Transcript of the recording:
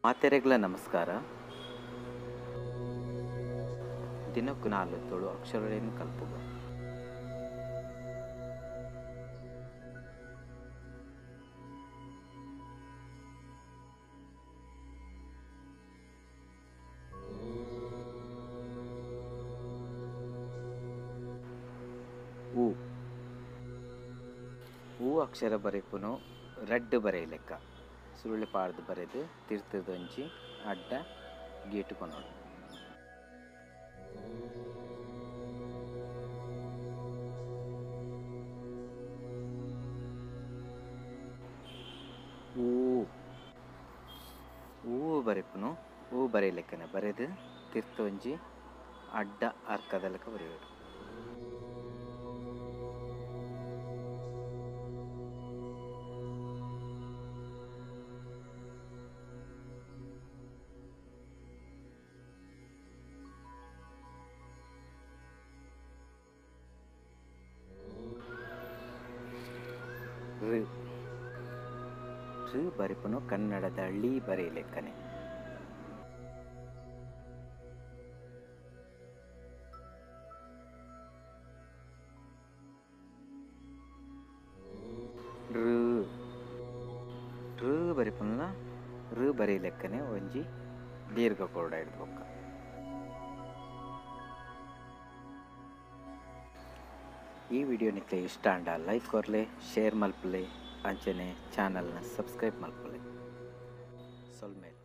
ಮಾತೆರೆಗ್ಲ ನಮಸ್ಕಾರ. ದಿನಕ್ಕೂ 4 ತುಳು ಅಕ್ಷರಗಳನ್ನು ಕಲ್ಪುಗ. ಊ ಊ ಅಕ್ಷರ ಬರೆಪುನು ರಡ್ಡ್ ಬರೆಯಲೆಕ್ಕ ಸುರುಳಿ ಪಾಡ್ದು ಬರೆದು ತಿರ್ತದೊಂಜಿ ಅಡ್ಡ ಗೇಟು ಕೊನೊಡು. ಊ ಊ ಬರೆಪುನು ಊ ಬರೆಯಲೆಕ್ಕನೆ ಬರೆದು ತಿರ್ತೊಂಜಿ ಅಡ್ಡ ಅರ್ಕದ ಲೆಕ್ಕ ಬರೆಯೋಡು. ಋ ಋ ಬರೆಪುನು ಕನ್ನಡದ ಳಿ ಬರೆಯಲೆಕ್ಕನೆ. ಋ ಋ ಬರೆಪುನ ಋ ಬರೆಯಲೆಕ್ಕನೆ ಒಂಜಿ ದೀರ್ಘ ಕೋಡ ಹಿಡ್ದು ಬೊಕ್ಕ. ಈ ವಿಡಿಯೋ ನಿಕ್ಲೆ ಇಷ್ಟ ಆಂಡ ಲೈಕ್ ಕೊರ್ಲೆ, ಶೇರ್ ಮಲ್ಪುಲೆ, ಅಂಚನೆ ಚಾನಲ್ನ ಸಬ್ಸ್ಕ್ರೈಬ್ ಮಲ್ಪುಲೆ. ಸೊಲ್ಮೆಲು.